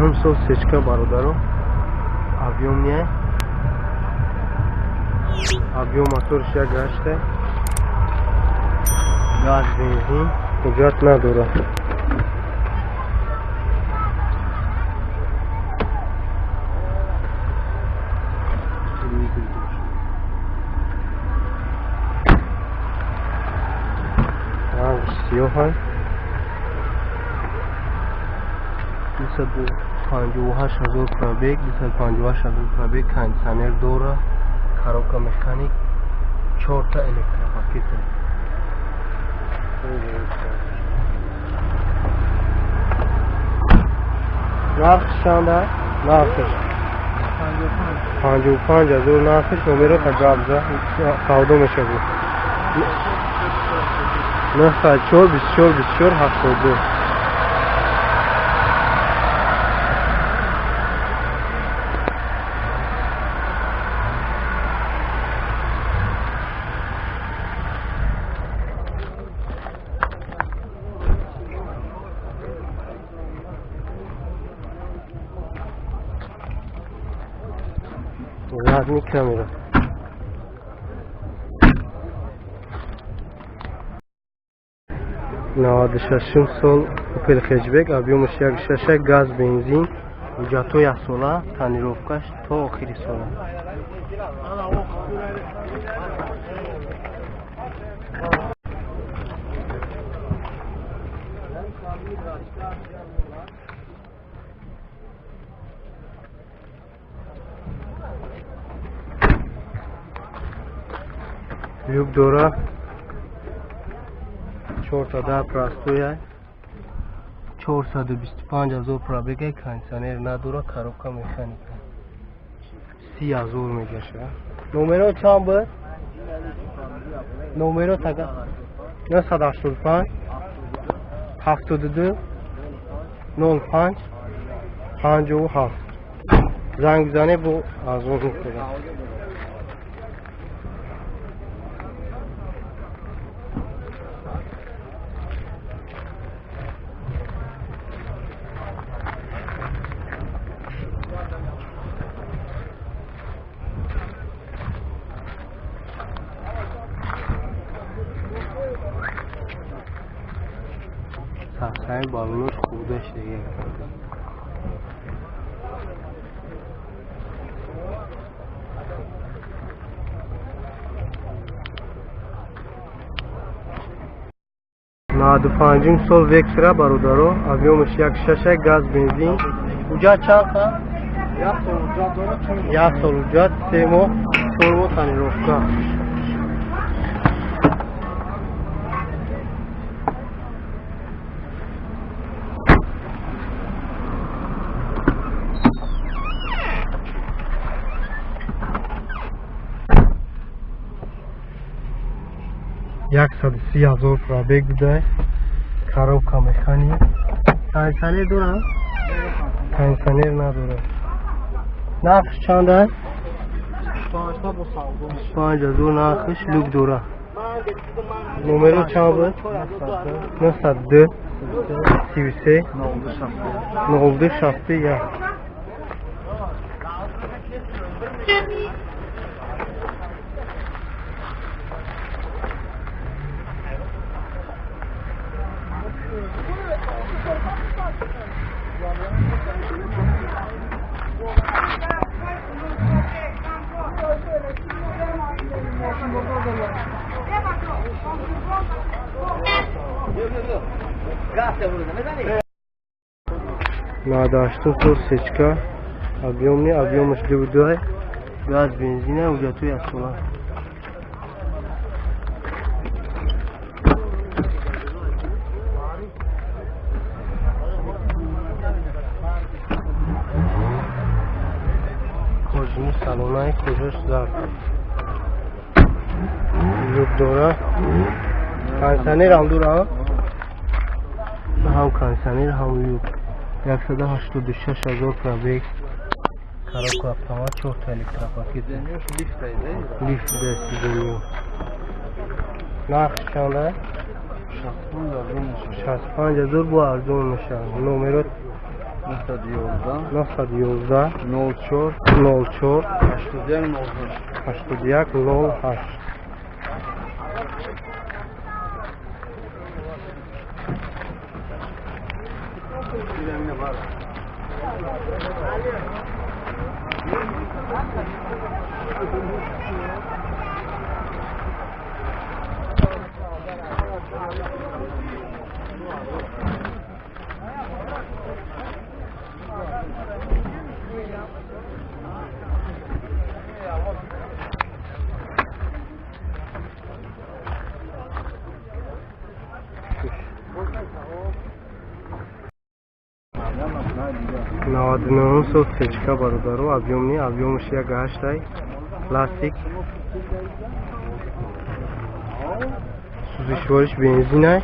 Нӯҳум сол сечка бародаро, объёмния, объём моторш як гашта, газ бензин, ҳуҷҷат надорад. Рангш сиёҳ аст. 258 ҳазор пробег, 258 ҳазор пробег, кондиционер дора, коробка механик, чорта электропакет. Нархш чанд аст? Нархш 55 ҳазор нархш, номеро та гап за, савдо мешавад. 904 24 24 72. Задний камера. Наваду шашум сол Opel Hatchback, объёмаш як шаша, газ бензин, ҳуҷҷатҳо яксола, тонировкаш то охири сола. Люк дора, чорта дар простоя, 425 ҳазор пробега, кондиционер надора, коробка механика. 30 ҳазор мегаша. Номеро чанд буд? Номеро тага 985 72 05 57. Занг бизанед, бо арзон мекунад. Сафсаи балонош хурда шидаги. Наваду панҷум сол Вектра бародаро, объёмаш як шаша, газ бензин. Ҳуҷҷат чанд қа? Як сол ҳуҷҷат, се моҳ, чор моҳ тонировка. Яксаду си ҳазор пробег буда, коробка механик. Кондиционер дора? Кондиционер надора. Нархш чанд аст? 25 ҳазор нархш, люк дора. Номеро чанд буд? 902 33 02 61. Наваду сол сечка, объёмни, объёмаш дувдуай, газ бензина, ҳуҷҷатҳои яксола. Кожини салонаи кожаш зард. Люк дора. Кондиционер ҳам дора, ҳам кондиционер ҳам люк. 186 ҳазор пробег, коробка автомат, чорта электропакет. Лифт сиденьё. Нархш чанд аст? 65 ҳазор бо арзон мешавад. Номеро 911 04 04 81 08 81 08. 99 сол сечка бародаро, объёмни, объёмш 1,8 пластик, сӯзишвориш бензинай,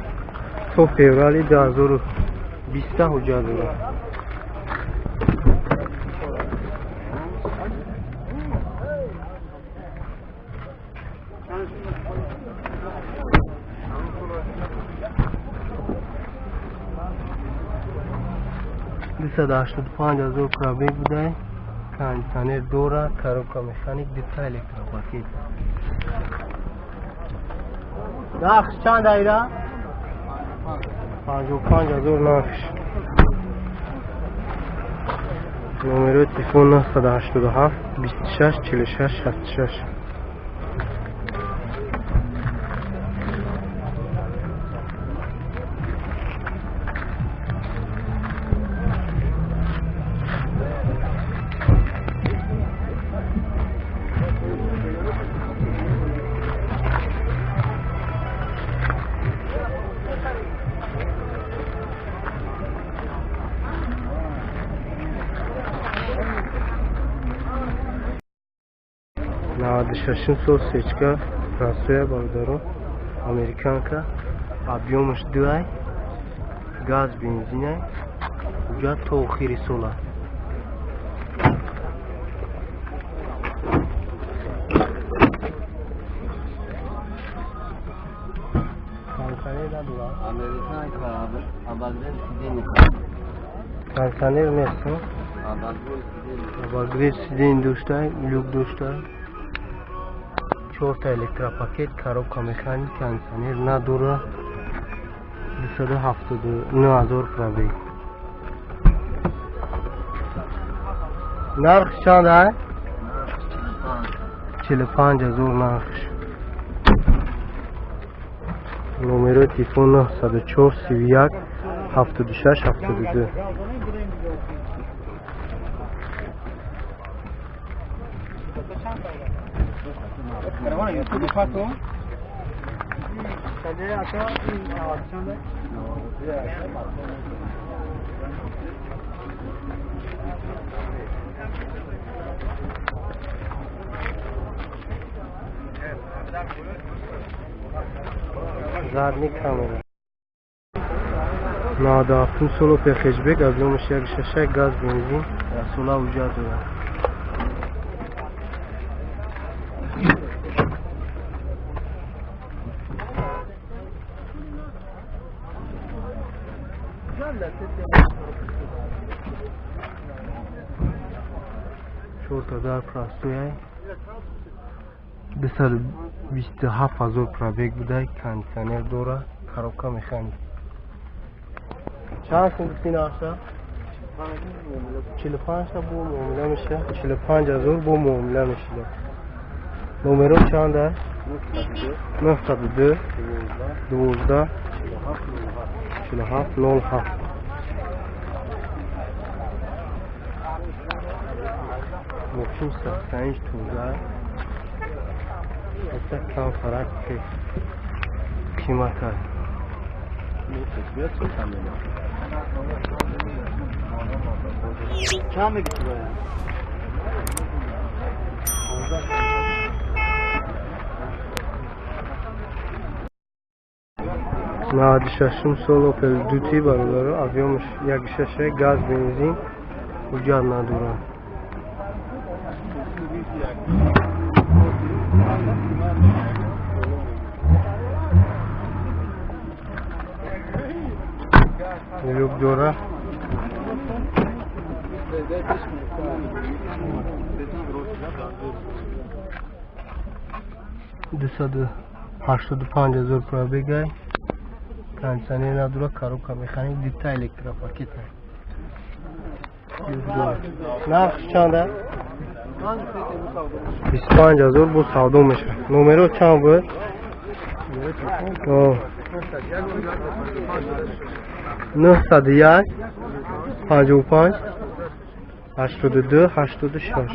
то феврали 2020 ҳуҷҷат дорад. 285,000 пробег будай, кондиционер дора, коробка механик, дута электропакет. Нархш чанд айра? 55,000 нархш. Номерои телефон 987 26 46 66. 96 сол сечка Россия бародаро, американка, объёмаш 2, газ бензинай, ҳуҷҷат то охири сола. Кондиционер нест, обогрев сиденье доштай, люк доштай, 4 электропакет, коробка механик, кондиционер надора, 279,000 пробег. Нарх чанд ай? 45,000 нархш. Номерои телефон 904 31 76 72. Задний камера. 97 сол Opel хэтчбек, объёмаш 1,6, газ бензин, расола ҳуҷҷат дорад. 4 дар простояй, 227,000 пробег будай, кондиционер дора, коробка механик. Чанд сум гуфти нархша? 45 та бо муомила меша, 45,000 бо муомила мешида. Номеро чанд ай? 902 12 47 07. Мошин 65 тоза, это кам фарқ ки қимат аст. Чанд мегирӣ бояд? 96 сол Opel Duty бародаро, объёмаш 1,6, газ бензин, ҳуҷҷат надорад. Люк дора. 285 ҳазор пробегай. Кондиционер надора, коробка механик, дита электропакет. Нарх чанда? 25 ҳазор бо савдо мешавад. Номеро чанд буд? 901 55 82 86.